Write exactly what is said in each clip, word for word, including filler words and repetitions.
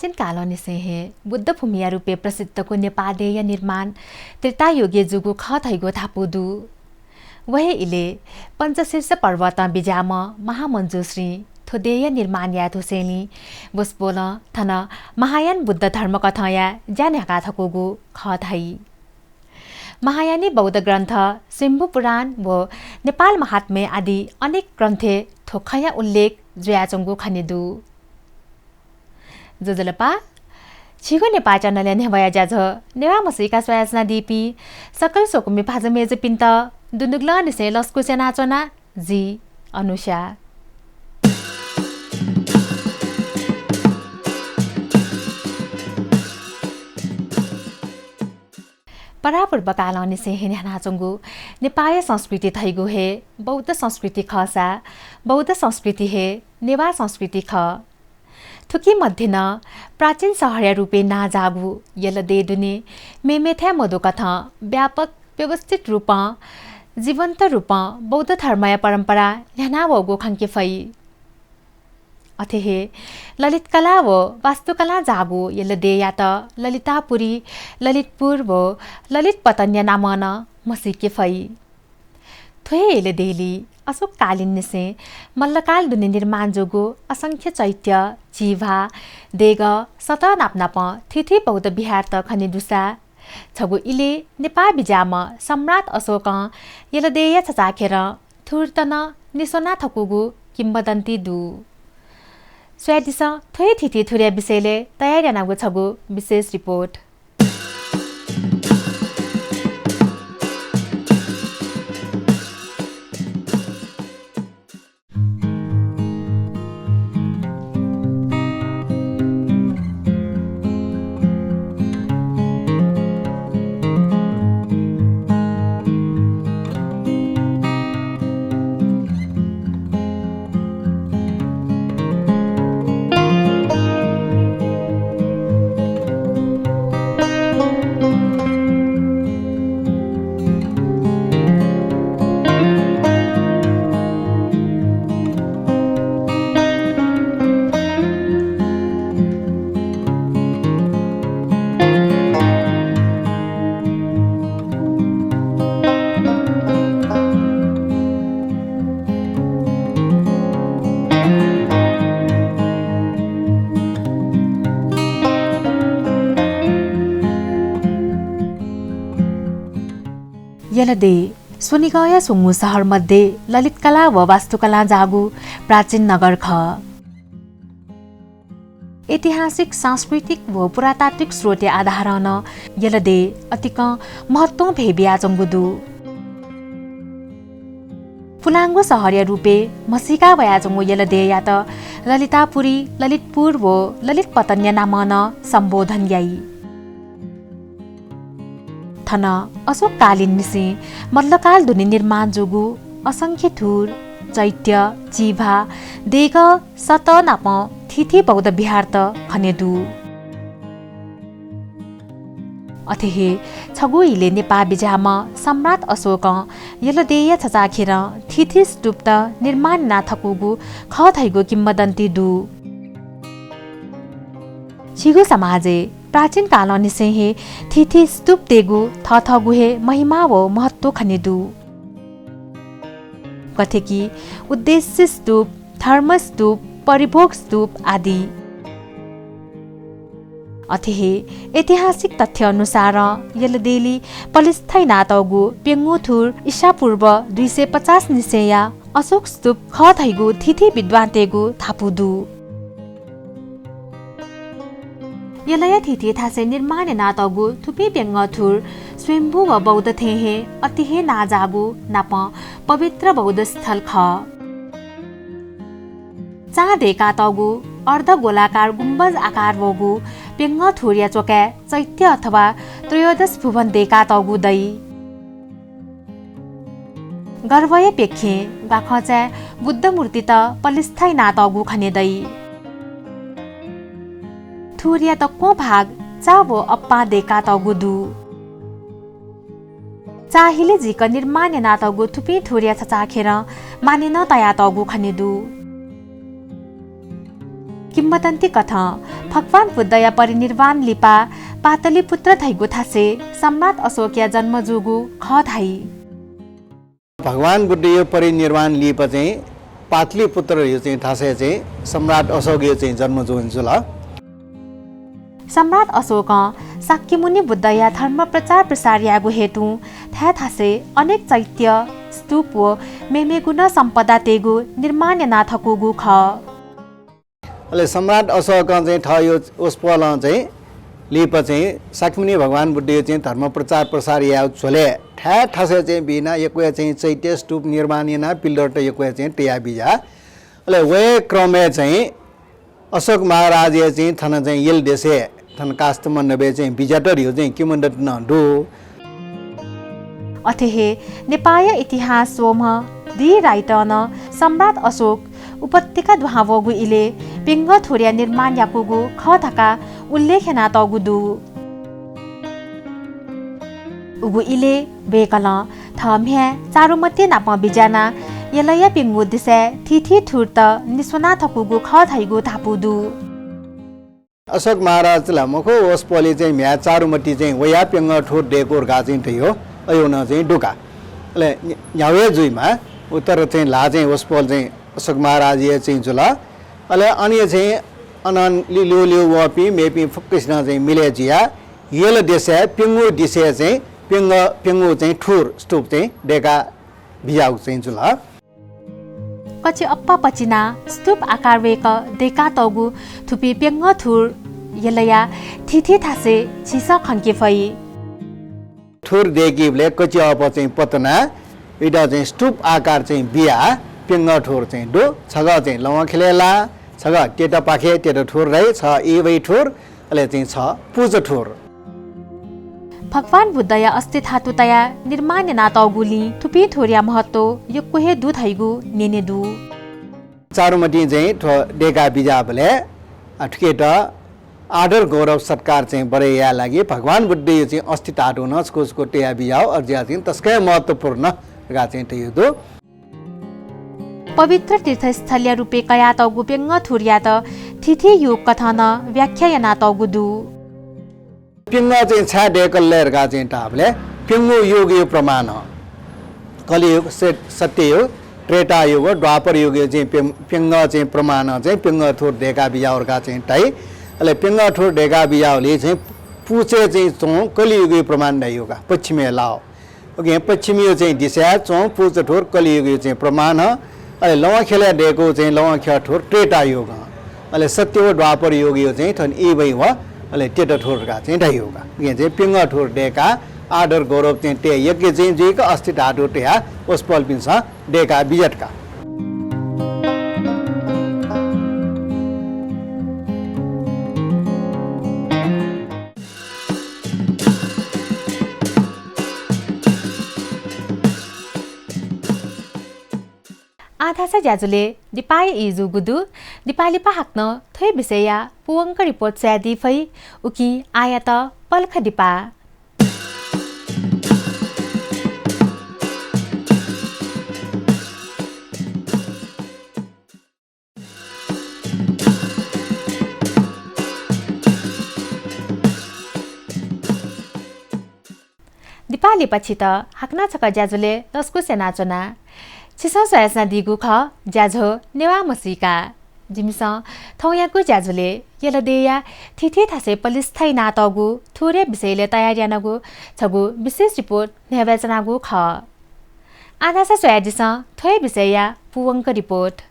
प्राचीन कालंनिसें हे बुद्ध भूमिया रूपय् प्रसिद्धगु नेपाः देय्‌या निर्माण त्रेतायुगय् जूगु खः धइगु धापू दु। व हे इलय् पञ्चशीर्ष पर्वतं बिज्याःम्ह महामञ्जुश्रीं थ्व देय्‌या निर्माण याये धुसेंलि वसपोलं थन महायान बुद्ध धर्मकथंया ज्या न्ह्याका थकूगु खः धाइ। महायानी बौद्ध ग्रन्थ स्वयम्भू पुराण व नेपाल महात्म्य आदि अनेक ग्रन्थय् थ्व खँया उल्लेख जुयाच्वंगु खने दु। ज्वजलपा, झीगु नेपाः च्यानलया न्ह्यब्वया ज्याझ्वः नेवाः म्हसीका स्वयाच्वनादीपिं सकल स्वकुमि भाजु मय्‌जुपिन्त दुनुगलंनिसें लसकुस यानाच्वना, जि अनुषा। परापूर्वकालंनिसें हे न्ह्यानाच्वंगु नेपाःया संस्कृति धइगु हे बौद्ध संस्कृति खःसा, बौद्ध संस्कृति हे नेवाः संस्कृति खः। थुकी मध्ये नं प्राचीन शहरया रूपय् नांजाःगु यल देय् दुने मेमेथाय् मदुकथं व्यापक व्यवस्थित रूपं, जीवन्त रूपं बौद्ध धर्मया परम्परा न्ह्यानावःगु खंके फइ। अथे हे ललित कला व वास्तुकलां जाःगु यल देय्‌यात ललितापुरी, ललितपुर व ललित पतनया नामं नं म्हसीके फइ। थ्व हे यल देय्‌लि अशोककालीननिसें मल्लकाल दुने निर्माण जूगु असंख्य चैत्य, झीभाः, देगः, सतः नापनापं थीथी बौद्ध विहारत खने दुसा, छगू इलय् नेपाः बिज्याःम्ह सम्राट अशोकं यल देय्‌या छचाःखेरं थुरत नं निस्वना थकूगु किंवदन्ती दु। स्वयादिसँ, थ्व हे थीथी थुरया विषयलय् तयार यानागु छगू विशेष रिपोर्ट। यल देय् स्वनिगःया स्वंगू शहर मध्ये ललित कला व वास्तुकलां जाःगु प्राचीन नगर खः। ऐतिहासिक, सांस्कृतिक व पुरातात्विक स्रोतया आधारं नं यल देय् अतिकं महत्वं भय् बियाच्वंगु दु। पुलांगु शहरया रूपय् म्हसीका वयाच्वंगु यल देय्‌यात ललितापुरी, ललितपुर व ललित पतनया नामं नं सम्बोधन याइ। थन अशोककालीननिसें मल्लकाल दुने निर्माण जूगु असंख्य थुर, चैत्य, झीभाः, देगः, सतः नापं थीथी बौद्ध विहारत खने दु। अथे हे छगू इलय् नेपाः बिज्याःम्ह सम्राट अशोकं यल देय्‌या छचाःखेरं थीथी स्तूपत निर्माण याना थकूगु खः धइगु किंवदन्ती दु। झीगु समाजय् प्राचीन कालंनिसें हे थीथी स्तूप दयेगु थःथःगु हे महिमा व महत्व खने दु। गथे कि उद्देश्य स्तूप, धर्म स्तूप, परिभोग स्तूप आदि। अथे हे ऐतिहासिक तथ्य अनुसारं यल देय्‌लि पलिस्था यानातःगु प्यंगू थुर ईसापूर्व दुई सय पचास निसेंया अशोक स्तूप खः धइगु थीथी विद्वानतय्‌गु धापू दु। यलया थीथी थासय् निर्माण यानातःगु थुपिं प्यंगः थुर स्वयम्भू व बौद्ध थें हे अति हे नांजाःगु नापं पवित्र बौद्ध स्थल खः। चां दय्‌कातःगु अर्धगोलाकार गुम्बज आकार वःगु प्यंगः थुरया च्वकाय् चैत्य अथवा त्रयोदश भुवन दय्‌कातःगु दइ। गर्भया प्यखें ग्वाखंचाय् बुद्ध मूर्तित पलिस्था यानातःगु खने दइ। थुरया दक्वं भाग चा व अप्पां दय्‌कातःगु दु। चा हिले जुइक निर्माण यानातःगु थुपिं थुरया छचाःखेरं माने नं तयातःगु खने दु। किंवदन्ती कथं भगवान बुद्धया परिनिर्वाण लिपा पाटलिपुत्र धइगु थासय् सम्राट अशोकया जन्म जूगु खः धाइ। भगवान बुद्धया परिनिर्वाण लिपा चाहिँ पाटलिपुत्र धइगु चाहिँ थासय् चाहिँ सम्राट अशोकया चाहिँ जन्म जूगु जुल। सम्राट अशोकं शाक्यमुनि बुद्धया धर्म प्रचार प्रसार यायेगु हेतुं थ्व थासय् अनेक चैत्य, स्तूप व मेमेगु नं सम्पदा तयेगु निर्माण याना थकूगु खः। अले सम्राट अशोकं चाहिँ थःगु वसपोलं चाहिँ लिपा चाहिँ शाक्यमुनि भगवान बुद्धया चाहिँ धर्म प्रचार प्रसार यायेगु झ्वलय् थ्व थासय् चाहिँ बिना यक्व चाहिँ चैत्य स्तूप निर्माण याना pillar त यक्व चाहिँ तया बिज्यात। अले वये क्रमय् चाहिँ अशोक महाराजया चाहिँ थन चाहिँ यल देशय् थन काष्ठमण्डपय् चाहिँ बिज्यात धइगु चाहिँ किंवदन्ती नं दु। अथे हे नेपाःया इतिहास स्वम्ह डी राइटरं नं सम्राट अशोक उपत्यका दुहां वःगु इलय् प्यंगः थुरया निर्माण याकूगु खः धकाः उल्लेख यानातःगु दु। उगु इलय् वय्कलं थः म्ह्याय् चारुमति नाप बिज्यानाः यलया प्यंगू दिसाय् थीथी थुरत निस्वना थकूगु खः धइगु धापू दु। अशोक महाराज ला मखु, वसपोलया चाहिँ म्ह्याय् चारुमति चाहिँ वयाः प्यंगः थुर दय्कू धकाः चाहिँ धइगु अय् नं चाहिँ दु का। अले न्ह्यावय् जुइमा उत्तर चाहिँ ल्हाः चाहिँ वसपोल चाहिँ अशोक महाराजया चाहिँ जुल। अले अन चाहिँ अन लि-, ल्यू ल्यू वःपिं मेपिं फुक्कसिनं चाहिँ मिले जुयाः यल देशय् प्यंगू दिसाय् चाहिँ प्यंगः, प्यंगू चाहिँ थुर स्तूप चाहिँ दय्का बिज्याःगु चाहिँ जुल। कचि अप्पा पचिनाः स्तूप आकार वय्क दय्कातःगु थुपिं प्यंगः थुर यलया थीथी थासय् झीसं खंके फइ। थुर दय्कीबलय् कचि अप्पा चाहिँ पतनाः इमित चाहिँ स्तूप आकार चाहिँ बियाः प्यंगः थुर चाहिँ दु। छगः चाहिँ लवंख्यलय् लाः, छगः तेतपाखे तेत थुर धाइ, छगः इवै थुर, अले चाहिँ छगः पुच थुर। भगवान बुद्धया अस्थि धातु तयाः निर्माण यानातःगुलिं थुपिं थुरया महत्व यक्व हे दु धइगु न्यने दु। चारुमतिं चाहिँ थ्व दय्का बिज्याःबलय्, अ, थुकियात आदर गौरव सत्कार चाहिँ बरय् यायेया लागि भगवान बुद्धया चाहिँ अस्थि धातु नं छकू छकू तया बिज्याःगु, अय् जुयाः चाहिँ तसकं हे महत्वपूर्ण धकाः चाहिँ धइगु दु। पवित्र तीर्थस्थलया रूपय् कयातःगु प्यंगः थुरयात थीथी युग कथं नं व्याख्या यानातःगु दु। प्यंगः चाहिँ छाय् दय्कल ले धकाः चाहिँ धाःबलय् प्यंगू युगया प्रमाणं, कलियुग, सत-, सत्ययुग, त्रेतायुग, द्वापरयुगया चाहिँ प्यं-, प्यंगः चाहिँ प्रमाणं चाहिँ प्यंगः थुर दय्का बिज्याःगु धकाः चाहिँ धाइ। अले प्यंगः थुर दय्का बिज्याःगुलिं चाहिँ पुचय् चाहिँ च्वंगु कलियुगया प्रमाण धाइगु का, पश्चिमय् लाःगु। उकिं पश्चिमया चाहिँ दिसाय् च्वंगु पुच थुर कलियुगया चाहिँ प्रमाणं, अले लवंख्यलय् दय्कूगु चाहिँ लवंख्यः थुर त्रेतायुगं, अले सत्य व द्वापरयुगया चाहिँ थन इवै व, अले तेत थुर धकाः चाहिँ धाइगु का। उकिं चाहिँ प्यंगः थुर दय्काः आदर गौरव चाहिँ तये योग्य चाहिँ जुइक अस्थि धातु तयाः वसपोलपिन्सं दय्का बिज्यात का। आः धाःसा ज्याझ्वलय् दिपाया ई जूगु दु। दिपा लिपा हाकनं थ्व हे विषयया पूवंक report स्वयादी फइ। उकिं आःयात पलख दिपा। दिपा लिपा छित हाकनं छकः ज्याझ्वलय् लसकुस यानाच्वना। छिसं स्वयाच्वनादीगु खः ज्याझ्वः नेवाः म्हसीका। जिमिसं थौंयागु ज्याझ्वलय् यल देय्‌या थीथी थासय् पलिस्था यानातःगु थुरया विषयलय् तयार यानागु छगू विशेष report न्ह्यब्वयाच्वनागु खः। आः धाःसा स्वयादिसँ थ्व हे विषयया पूवंक report।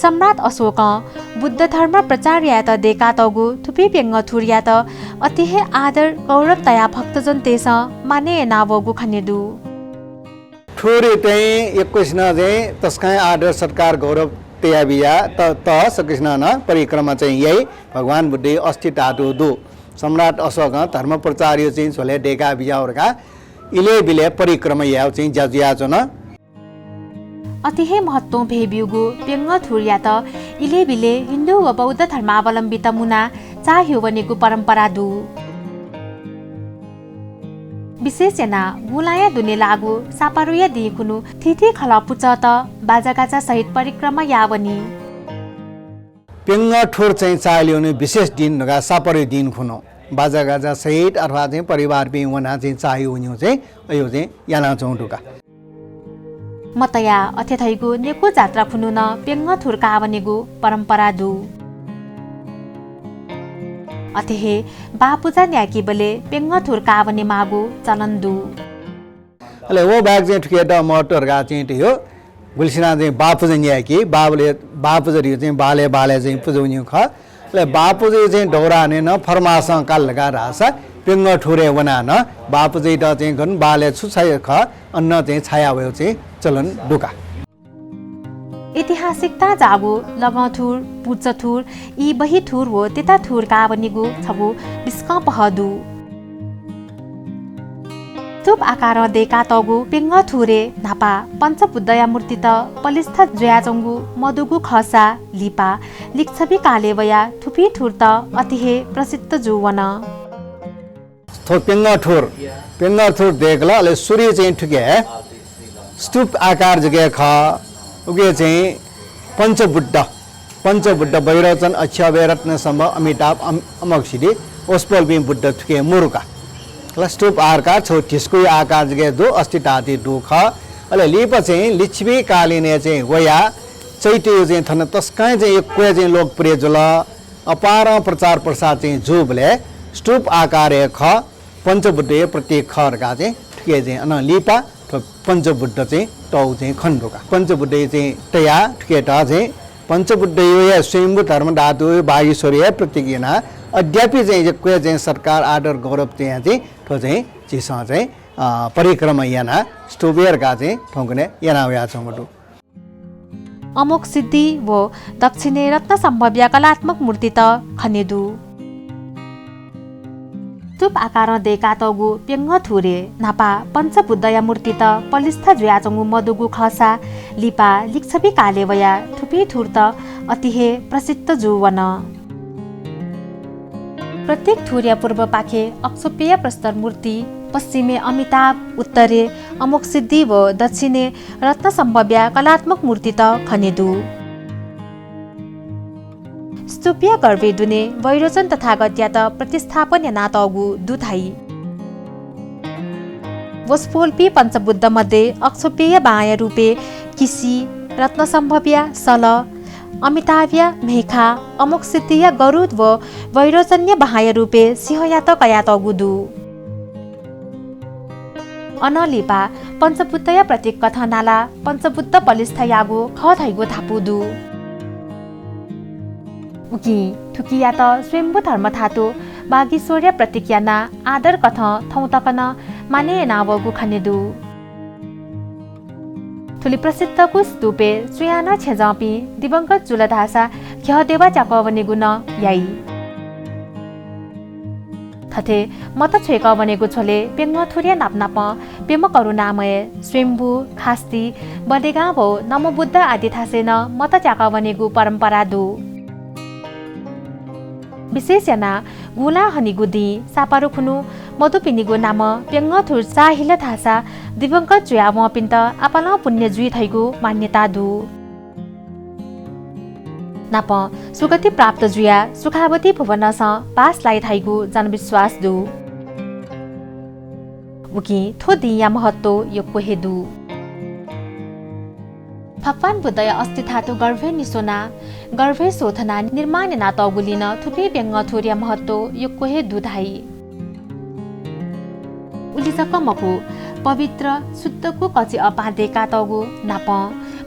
सम्राट अशोकं बुद्ध धर्म प्रचार यायेत दय्कातःगु थुपिं प्यंगः थुरयात अति हे आदर गौरव तयाः भक्तजनतय्सं मानय् यानावःगु खने दु। थुरय् चाहिँ यक्वसिनं चाहिँ तसकं आदर सत्कार गौरव तया बिया त, त सकसिनं नं परिक्रमा चाहिँ याइ। भगवान बुद्धया अस्थि धातु दु। सम्राट अशोकं धर्म प्रचारया चाहिँ झ्वलय् दय्का बियाव धकाः इलय् बिलय् परिक्रमा यायेव चाहिँ ज्या जुयाच्वन। अति हे महत्वं भय्ब्यूगु प्यंगः थुरयात इलय् बिलय् हिन्दू व बौद्ध धर्मावलम्बीत मुनाः चाःह्यू वनेगु परम्परा दु। विशेष यानाः गुंलाया दुने लाःगु सापारुया दिं खुन्हु थीथी खलः पुचःत बाजागाजा सहित परिक्रमा याः वनी। प्यंगः थुर चाहिँ चाःह्यू वनेगु विशेष दिं धकाः सापारुया दिं खुन्हु बाजागाजा सहित अथवा चाहिँ परिवारपिं वनाः चाहिँ चाःह्यू वनेगु चाहिँ अय् चाहिँ यानाच्वंगु दु का। मतया अथे धइगु नेकू जात्रा खुन्हु नं प्यंगः थुर काः वनेगु परम्परा दु। अथे हे बाःपुजा न्यायेकेबलय् प्यंगः थुर काः वनेमाःगु चलन दु। अले व बाहेक चाहिँ थुकियात महत्व धकाः चाहिँ धइगु गुलिसिनं चाहिँ बाःपुजा न्यायेके, बाःबलय्, बाःपुजा धइगु चाहिँ बालय् बालय् चाहिँ पुजा वनीगु खः। अले बाःपुजाया चाहिँ दौरानय् नं फर्मासं काल धकाः धाःसा प्यंगः थुरय् वनाः नं बाःपुजायात चाहिँ गन बालय् छु छाये खः, अन नं चाहिँ छाया वयेगु चाहिँ चलन दु का। ऐतिहासिकतां जाःगु लगं थुर, पुच थुर, ई बही थुर व तेता थुर काः वनीगु छगू बिस्कं पहः दु। स्तूप आकारं दय्कातःगु प्यंगः थुरय् न्हापा पञ्चबुद्धया मूर्तित पलिस्था जुयाच्वंगु मदुगु खःसा लिपा लिच्छवि कालय् वयाः थुपिं थुरत अति हे प्रसिद्ध जू वन। थ्व प्यंगः थुर, प्यंगः थुर दय्कल, अले सुरुइ चाहिँ थुके स्तूप आकार जक हे खः। उके चाहिँ पञ्चबुद्ध, पञ्चबुद्ध, वैरोचन, अक्षोभ्य, रत्नसम्भव, अमिताभ, अम-, अमोघसिद्धि, वसपोलपिं बुद्ध थुके मरु का। अले स्तूप आकार छगू धिस्कुया आकार जक हे दु, अस्थि धातुया दु खः। अले लिपा चाहिँ लिच्छवि कालीनय् चाहिँ वयाः चैत्यया चाहिँ थन तसकं चाहिँ यक्व हे चाहिँ लोकप्रिय जुल। अपारं प्रचार प्रसार चाहिँ जूबलय् स्तूप आकारय् खः, पञ्चबुद्धया प्रतीक खः धकाः चाहिँ थुके चाहिँ अनं लिपा थ्व पञ्चबुद्ध चाहिँ तःगु चाहिँ खने दु का। पञ्चबुद्धया चाहिँ तयाः थुकेत चाहिँ पञ्चबुद्धया स्वयम्भू धर्म धातु बागीश्वरया प्रतीक यानाः अद्यापि चाहिँ यक्व हे चाहिँ सत्कार आदर गौरव तयाः चाहिँ थ्व चाहिँ झीसं चाहिँ, अ, परिक्रमा यानाः स्तूपय् धकाः चाहिँ थौंकन्हय् याना वयाच्वंगु दु। अमोघसिद्धि व दक्षिणय् रत्नसम्भवया कलात्मक मूर्तित खने दु। स्तूप आकारं दय्कातःगु प्यंगः थुरय् न्हापा पञ्चबुद्धया मूर्तित पलिस्था जुयाच्वंगु मदुगु खःसा लिपा लिच्छवि कालय् वयाः थुपिं थुरत अति हे प्रसिद्ध जू वन। प्रत्येक थुरया पूर्वपाखे अक्षोभ्यया प्रस्तर मूर्ति, पश्चिमय् अमिताभ, उत्तरय् अमोघसिद्धि व दक्षिणय् रत्नसम्भवया कलात्मक मूर्तित खने दु। स्तूपया गर्भय् दुने वैरोचन तथागतयात प्रतिस्थापन यानातःगु दु धाइ। वसपोलपिं पञ्चबुद्ध मध्ये अक्षोभ्यया बांया रूपय् किसि, रत्नसम्भवया सल, अमिताभया म्हय्खा, अमोघसिद्धिया गरुड व वैरोचनया बांया रूपय् सिंहयात कयातःगु दु। अनं लिपा पञ्चबुद्धया प्रतीक कथं नालाः पञ्चबुद्ध पलिस्था याःगु खः धइगु धापू दु। उकिं थुकियात स्वयम्भू धर्मधातु बागीश्वरया प्रतीक यानाः आदर कथं थौं तक नं मानय् यानावःगु खने दु। थुलि प्रसिद्धगु स्तूपय् सुयां नं छेँजःपिं दिवंगत जुल धाःसा घ्यः देवा च्याकः वनेगु नं याइ। थथे मत छ्वय्कः वनेगु झ्वलय् प्यंगः थुरया नापनापं प्यम्ह करुणामय, स्वयम्भू, खास्ती, बलेगां व नमोबुद्ध आदि थासय् नं मत च्याकः वनेगु परम्परा दु। विशेष यानाः गुंलां हनीगु दिं सापारु खुन्हु मदुपिनिगु नामं प्यंगः थुर चाःहिल धाःसा दिवंगत जुयावंपिन्त आपालं पुण्य जुइ धइगु मान्यता दु। नापं सुगति प्राप्त जुयाः सुखावती भुवनसं बास लाइ धइगु जनविश्वास दु। उकिं थ्व दिंया महत्व यक्व हे दु। भगवान बुद्धया अस्थि धातु गर्भय् निस्वनाः गर्भय् स्वथनाः निर्माण यानातःगुलिं नं थुपिं प्यंगः थुरया महत्व यक्व हे दु धाइ। उलि जक मखु, पवित्र शुद्धगु कचिं अपां दय्कातःगु नापं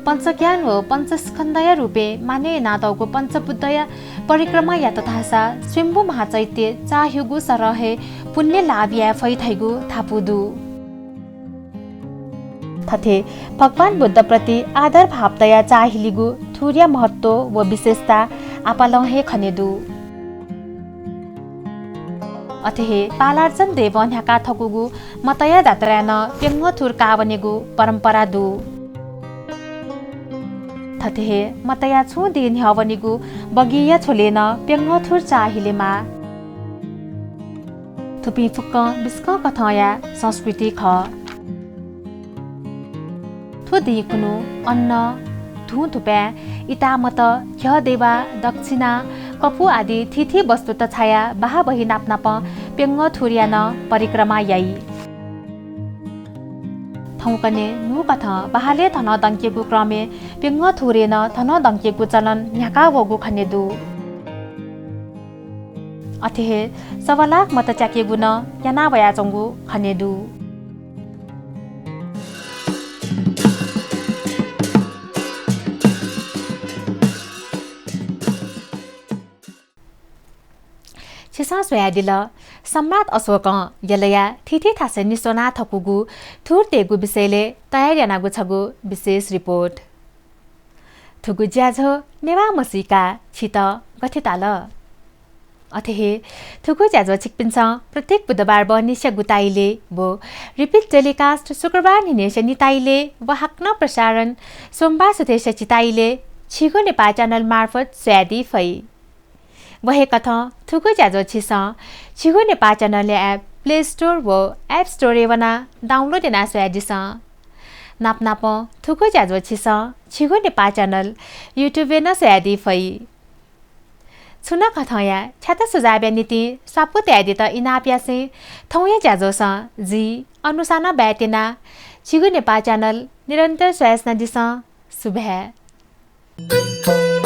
पञ्चज्ञान व पञ्चस्कन्धया रूपय् मानय् यानातःगु पञ्चबुद्धया परिक्रमायात धाःसा स्वयम्भू महाचैत्य चाःह्यूगु सरह हे पुण्य लाभ याये फइ धइगु धापू दु। थथे भगवान बुद्ध प्रति आदर भाव तयाः चाःहिलिगु थुरया महत्व व विशेषता आपालं हे खने दु। अथे हे पालार्जन देवं न्ह्याका थकूगु मतया जात्राय् नं प्यंगः थुर काः वनेगु परम्परा दु। थथे हे मतया छुं दिं न्ह्यः वनीगु बगिया झ्वलय् नं प्यंगः थुर चाःहिलेमाः। थुपिं फुक्कं बिस्कं कथंया संस्कृति खः। थ्व दिं खुन्हु अन्न, धुं धुपाँय्, इतामत, घ्यः देवा, दक्षिणा, कपु आदि थीथी वस्तुत छायाः बहाःबही नापनापं प्यंगः थुरया नं परिक्रमा याइ। थौंकन्हय् न्हूकथं बहालय् धनं दंकेगु क्रमय् प्यंगः थुरय् नं धनं दंकेगु चलन न्ह्याका वःगु खने दु। अथे हे सवा लाख मत च्याकेगु नं याना वयाच्वंगु खने दु। छिसं स्वयादिल, सम्राट अशोकं यलया थीथी थासय् निस्वना थकूगु थुर तयेगु विषयलय् तयार यानागु छगू विशेष रिपोर्ट। थुगु ज्याझ्वः नेवाः मसीका छित गथे ताल? अथे हे थुगु ज्याझ्वः छिकपिन्सं प्रत्येक बुधबार बहनिसिया गुता इलय् व repeat telecast शुक्रबार न्हिनय्सिया निता इलय् व हाकनं प्रसारण सोमबार सुथय्सिया चिता इलय् छिगु नेपाः channel मार्फत स्वयादी फइ। व हे कथं थुगु ज्याझ्वः छिसं छिगु नेपाः channel-या app Play Store व App Store-य् वनाः download यानाः स्वयादिसँ। नापनापं थुगु ज्याझ्वः छिसं छिगु नेपाः channel YouTube-य् नं स्वयादी फइ। छुं नं कथंया छ्याता सुझावया निंतिं स्वापू तयादीत इनाप यासें थौंया ज्याझ्वःसं जि अनुषां नं बाय् त्यना। छिगु नेपाः channel निरन्तर स्वयाच्वनादिसँ। सुभाय्।